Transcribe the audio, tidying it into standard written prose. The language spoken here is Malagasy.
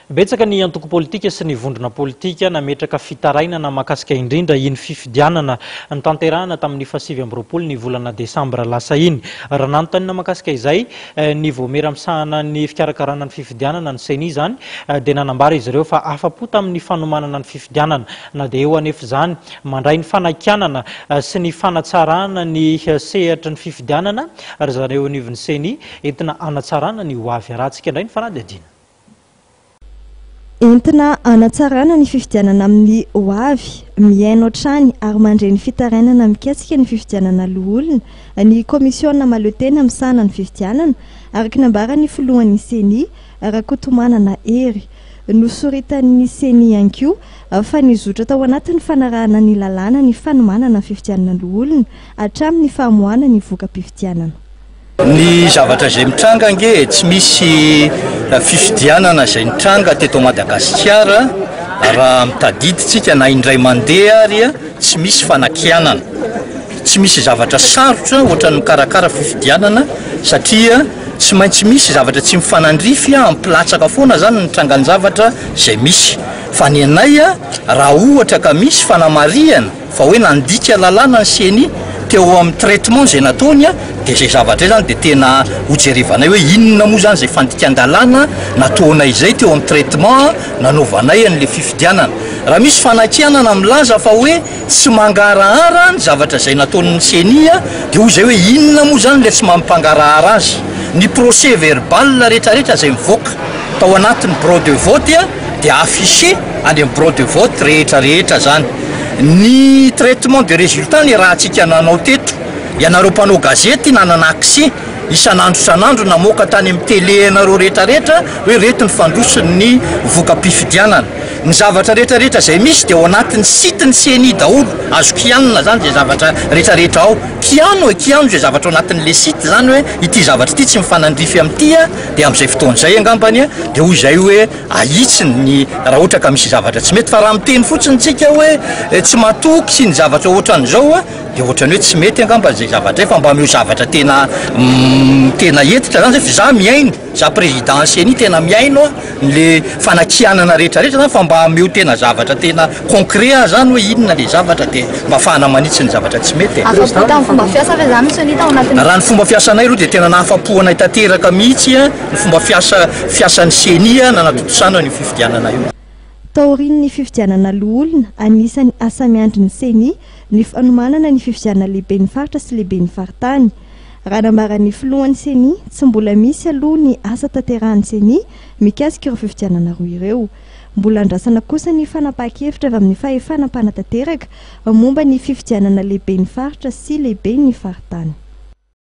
Betsaka ny antoko politika sy ny vondrona politika nametraka fitarainana mahakasika indrindra iny fifidianana notanterahana tamin'ny faha-29 ny volana desambra lasa iny. Raha nanontaniana mahakasika izay ny vaomiera misahana ny fikarakarana ny fifidianana, ny Ceni izany, dia nanambara izy ireo fa afa-po tamin'ny fanomanana ny fifidianana. Na dia eo anefa izany, mandray ny fanakianana sy ny fanatsarana ny sehatry ny fifidianana ry zareo eo anivon'ny Ceni entina hanatsarana ny ho avy. Arahantsika indray ny fanadihadiana. Entina hanatsarana ny fifidianana amin'ny ho avy, mihaino hatrany ary mandre ny fitarainana mikasika ny fifidianana loholona ny kaomisiona mahaleotena misahana ny fifidianana, araka ny nambaran'ny filohan'ny Ceni, Rakotomanana Hery. Nosoritan'ny Ceni ihany koa fa nizotra tao anatin'ny fanarahana ny lalàna ny fanomanana ny fifidianana loholona hatramin'ny famoahana ny voka-pifidianana. Ny zavatra izay mitranga ange e, tsy misy fifidianana izay nitranga teto Madagasikara raha mitadidy tsika na indray mandeha ary tsy misy fanakianana. Tsy misy zavatra sarotra ohatran'ny mikarakara fifidianana satria tsy maintsy misy zavatra tsy mifanandrify ampilatsaka foana zany ny trangan-javatra izay misy. Fa ny anay raha ohatra ka misy fanamarihana Fa hoe nandika lalàna ny ceni teo amin'ny traitement izay nataony dia izay zavatra izay zany dia tena hojerevanay hoe inona moa zany izay fandikan-dalàna nataonay izay teo amin'ny traitement nanaovanay an'ilay fifidianana. Raha misy fanakianana milaza fa hoe tsy mangarahara ny zavatra izay nataon'ny ceni dia hoy izay hoe inona moa zany ilay tsy mampangarahara azy. Ny procès verbal rehetrarehetra izay mivoaka tao anatin'ny bureau de vote dia affiché any amin'ny bureau de vote rehetra rehetra zany. Ny traitement de résultat ny rahantsika nanao teto, ianareo mpanao gazety nanana accès isan'andro isan'andro namoaka tany amin'ny télé anareo rehetra rehetra hoe reto ny fandroson'ny voka-pifidianana. Ny zavatra rehetra rehetra izay misy dia ao anatin'ny site ny ceni daholo, azo kianina zany izay zavatra rehetra rehetra ao. Kiano e, kiano izay zavatra ao anatin'le site zany hoe ity zavatra ity tsy mifanandrify amin'ity dia amin'izay fotoana izay angambany dia hoy izay hoe Ahitsiny ny raha ohatra ka misy zavatra tsy mety fa raha miteny fotsiny tsika hoe tsy matoky sy ny zavatra ohatran'izao dia ohatran'ny hoe tsy mety angamba izay zavatra izay fa mba omeo zavatra tena tena hentitra zany zay fa za mihaino za président ceni tena mihaino aho le fanakianana rehetra rehetra zany fa mba omeo tena zavatra tena concret aho zany hoe inona le zavatra dia mba afahana manitsy ny zavatra tsy mety e. Afa-po tamin'ny fomba fiasa ve zany ny ceni tao anatin'ny. Raha ny fomba fiasanay aloha dia tena nahafa-po anay tanteraka mihitsy Ny fomba fiasa fiasan'ny Ceni nanatontosana an'io fifidianana io. Taorian'ny fifidianana loholona, anisan'ny asa miandry ny Ceni ny fanomanana ny fifidianana lehiben'ny faritra sy lehiben'ny faritany. Raha nambaran'ny filohan'ny Ceni, tsy mbola misy aloha ny asa tanterahan'ny Ceni mikasika ireo fifidianana roa ireo. Mbola andrasana kosa ny fanapahan-kevitra avy amin'ny fahefana mpanatanteraka momba ny fifidianana lehiben'ny faritra sy lehiben'ny faritany.